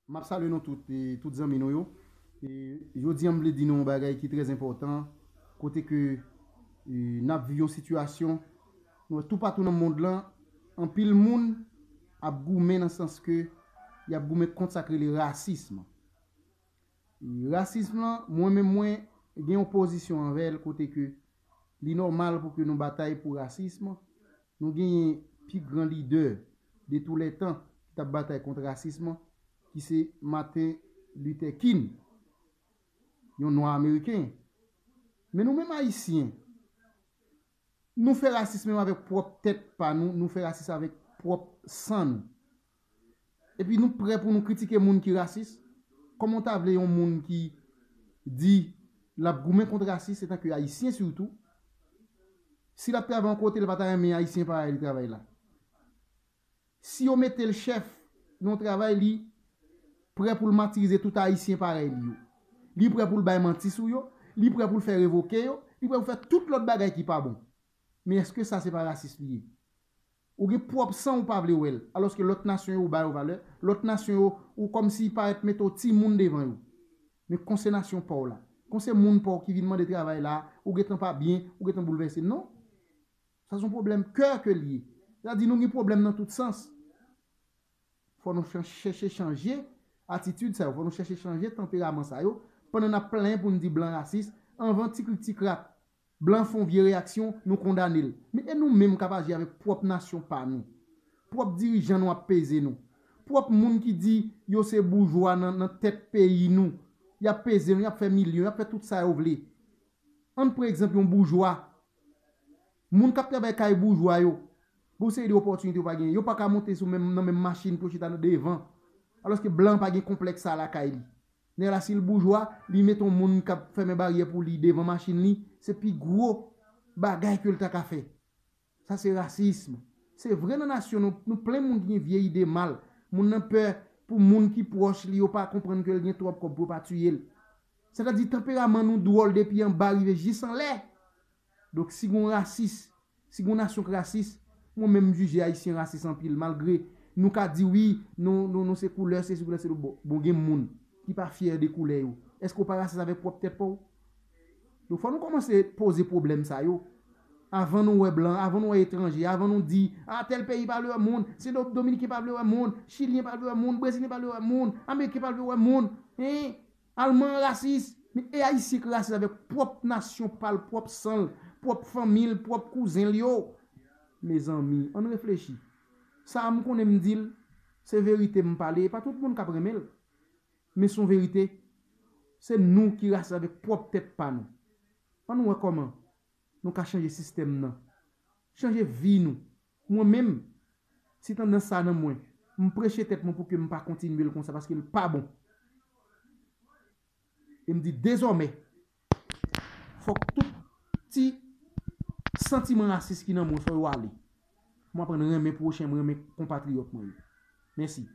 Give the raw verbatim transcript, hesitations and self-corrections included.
M ap salye nou tout, e, tout zanmi nou yo. E, jodi a, m vle di nou yon bagay ki trè enpòtan, kote ke, e, n ap viv yon sitiyasyon, nou wè toupatou nan mond lan, anpil moun ap goumen nan sans ke y ap goumen kont sa k rele rasism. E, rasism lan, mwen menm mwen gen yon pozisyon anvè l kote ke li nòmal pou ke nou batay pou rasism, nou genyen pi gran lidè de tou lè tan ki t ap batay kont rasism, ki se Martin Luther King, yon nwa ameriken. Men nou menm Ayisyen, nou fè rasism menm avèk pwòp tèt pa nou, nou fè rasism avèk pwòp san nou. Epi nou prè pou nou kritike moun ki rasis. Kòman w ta vle yon moun ki di l ap goumen kont rasis, etanke Ayisyen sitou, si l ap travay yon kote, l pa ta renmen Ayisyen parèy li travay la? Si yo mete l chèf nan yon travay, li prè pou l matirize tout Ayisyen parèy li yo. Li prè pou l bay manti sou yo, li prè pou l fè revoke yo, li prè pou l fè tout lòt bagay ki pa bon. Men èske sa se pa rasis li ye? Ou gen pwòp san ou pa vle wè l, alòske lòt nasyon yo ou ba yo valè, lòt nasyon yo ou kòmsi parèt mete w timoun devan yo. Men kon se nasyon pa w la, kon se moun pa w ki vin mande travay la, ou gentan pa byen, ou gentan boulvèse. Non. Sa se yon pwoblèm kè ke l ye. Sètadi nou gen pwoblèm nan tout sans. Fò nou chan- chèche chanje atitid sa yo, fò nou chèche chanje tanperaman sa yo, pandan n ap plenyen pou n di blan rasis, anvan ti krik ti krak, blan fè yon vye reyaksyon, nou kondane l. Men e nou menm k ap aji avèk pwòp nasyon pa nou. Pwòp dirijan nou ap peze nou. Pwòp moun ki di yo se boujwa nan, nan tèt peyi nou. Y ap peze nou, y ap fè milyon, y ap fè tout sa yo vle. Ann pran egzanp yon boujwa. Moun k ap travay kay boujwa yo, gen yon seri de opòtinite yo pa genyen. Yo pa ka monte sou menm, nan menm machin pou yo chita nan devan. Alòske blan pa gen konplèks sa lakay li. Nèg la, si l boujwa, li mete yon moun k ap fèmen baryè pou li devan machin li, se pi gwo bagay ke l ta ka fè. Sa se rasism. Se vre nan nasyon nou, nou plen moun ki gen vye ide mal. Moun nan pè pou moun ki pwòch li yo pa konprann ke l gen twòp kòb pou yo pa tiye l. Sètadi tanperaman nou dwòl depi anba rive jis anlè. Donk si gon rasis, si gon nasyon k rasis, mwen menm m jije Ayisyen rasis anpil, malgre nou ka di wi, nou, nou, nou se koulè, se si koulè, se lo. Bon, bon, gen moun ki pa fyè de koulè yo. Èske w pa rasis avèk pwòp tèt pa w? Donk fò nou kòmanse poze pwoblèm sa yo. Avan nou wè blan, avan nou wè etranje, avan nou di, a, tèl peyi pa vle wè moun, Sen Do- Dominiken pa vle wè moun, Chilyen pa vle wè moun, Brezilyen pa vle wè moun, Ameriken pa vle wè moun, en, Alman rasis, men e Ayisyen k rasis avèk pwòp nasyon pa l, pwòp san l, pwòp fanmi l, pwòp kouzen l yo. Mezanmi, ann reflechi. Sa a m konnen m di l, se verite m pale, e pa tout moun k ap renmen l. Men se yon verite. Se nou ki rasis avèk pwòp tèt pa nou. Ann wè kòman nou ka chanje sistèm nan. Chanje vi nou. Mwen menm, si tandans sa nan mwen, m preche tèt mwen pou ke m pa kontinye l konsa paske l pa bon. E m di dezòmè, fòk tout ti santiman rasis ki nan mwen, fò yo ale. Mwen aprann renmen pwochen m, renmen konpatriyòt mwen yo. Mèsi.